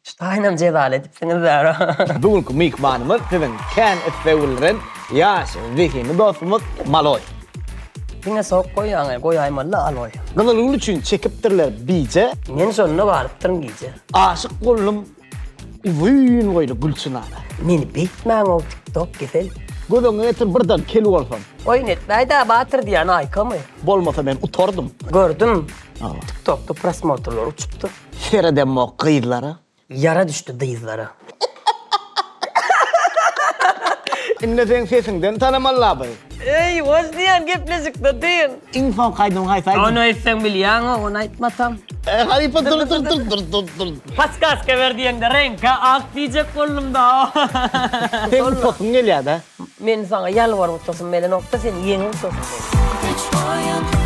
Şu taýynam jezaly edipsiňiz zara. Bu günki myhmanymyz siziň kän isleg bildiren ýaş, zehinli dostumyz Maloý. Diňe sok goýýaň-aý, goýaýmaly-la aloý. Gyzylgül üçin çekipdirler bije. Men şonda barypdyryn gije. Aşyk boldum uzyn boýly Gülçynara. Meni beýtmäň-ow tiktok kesel. Göz öňüňe getir birden kel bolsam. Oýun etmäý-dä batyr diýýän Aýkamy? Bolmasa men utardym. Gördüm tiktokda prosmotrlar uçupdyr. Seredemok gyzlara. Ýara düşdi dyzlara. Indi seň sesiňden tanamallaby. Eý hoş diýýän gepleşikde dyn. Iň soňky aýdymyň haýsy aýdym? Ony aýtsaň bilýäňo ony aýtmasam. Eý halypa dur dur dur dur dur dur. Podskaska ber diýeňde reňke ak diýjek boldumda. Seň utasyň gelýädä. Men saňa ýalbaryp utasym gelenokda seni ýeňip utasym gelýär.